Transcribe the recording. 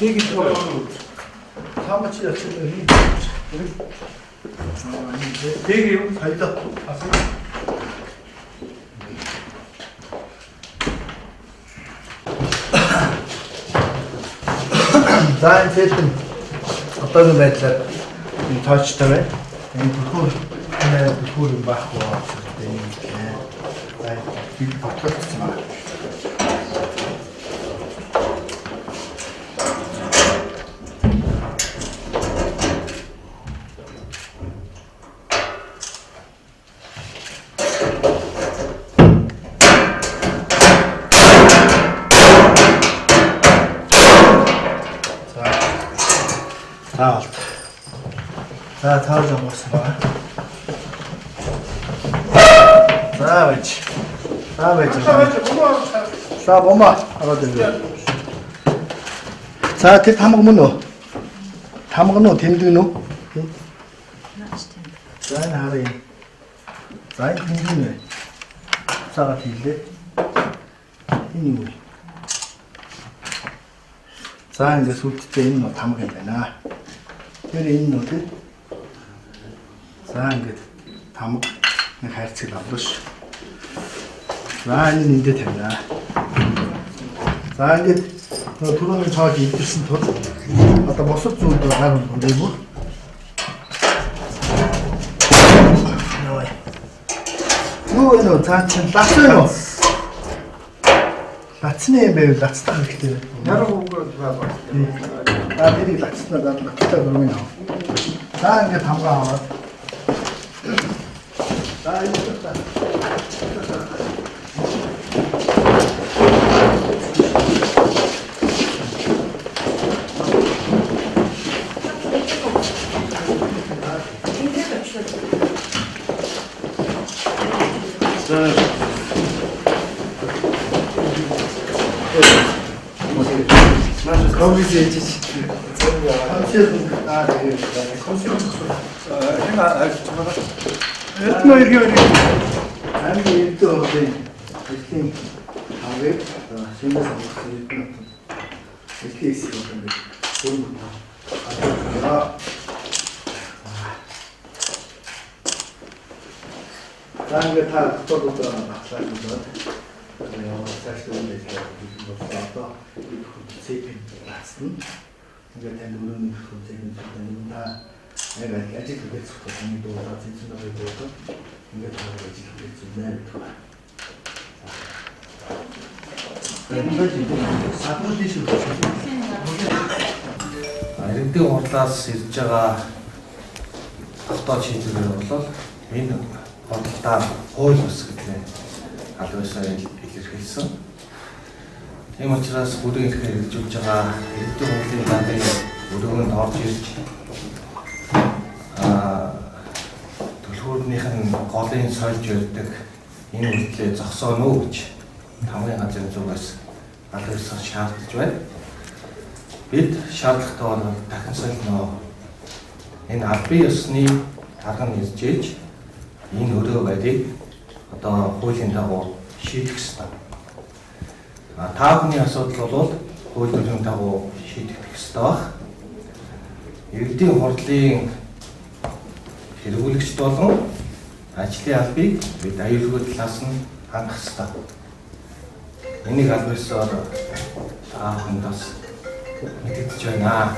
Тэг гэдэг нь Таамач яачих вэ? Тэг юм. Соёлоо. За энэ сэтэн одоогийн байдлаар энэ тоочтой байна. Энэ бүрхүүр энэ бүрхүүр юм байхгүй байна. Энэ за би ботлогдсон байна. За. За болт. За цааш онгосон байна. За байж. За байж. За бомба ороод ирвэ. За тэр тамга мөн үү? Тамга нь уу тэмдэг нь үү? За энэ харъя. За энэ тэмдэг нь вэ? Цаагаад хийлээ. Энэ юу вэ? За ингээд сүлдтэй энэ нөө тамга юм байна. Тэр энэ нөө тий. За ингээд тамга нэг хайрцаг авлаа ш. За энэ эндээ тавина. За ингээд нөгөө түрүүний тоож илэрсэн тул одоо бусад зүйл гар хүрээгүй. Юу вэ нөө цаа чинь лац вэ нөө? Лацны юм байвал лацтах хэрэгтэй байна. Яруу үгээр байна. За тэрийг лацснаа за лацтай зургийг авах. За ингээд тамгаа аваад. За энэ та. 거기서 이제 Аа тэгээд хэн 알지? Этно иргэн аймгийн Эрдэнэ хотын ажлын тамгыг шинэ сонгогдсон Эрдэнэ хотын ажлын хэсэг бол ингээд дөрөв тав. За ингээд та дотоодоо батлаад үзээд яваа цаашдаа үйл ажиллагаа хийх болсон. Одоо цэпэн лацна. Ингээд танд өрөөний цэпэн тань та яг ажил хүлээж авах таны дуулаад цэцэн дөрөв дуулаад ингээд та ажил хүлээж авна гэдэг байна. Иргэдийн хурлаас ирж байгаа тогтоож шийдвэр бол энэ хуралдаа хууль бус гэдгээ аль биесээр илэрхийлсэн. Тийм учраас бүрэн эрхээр хэрэгжүүлж байгаа иргэдийн хурлын даанын өрөөнд орж ирж түлхүүрнийх нь голын сольж барьдаг энэ үйлдэлээ зогсооно уу гэж тамгын газрын зүгээс аль биесээр шаардж байна. Бид шаардлагатай бол дахин солино. Энэ албан ёсны арга нь ирж ээж энэ өрөө барийг одоо хуулийн дагуу шийдэх ёстой. Та бүхний асуудал бол хууль дүрмийн дагуу шийдэгдэх ёстой байх. Иргэдийн хурлын хэрэглэгч болон ажлын албыг бид аюулгүй талаас нь хангах ёстой. Энийг аль биесээр та бүхэнд бас мэдэгдэж байна.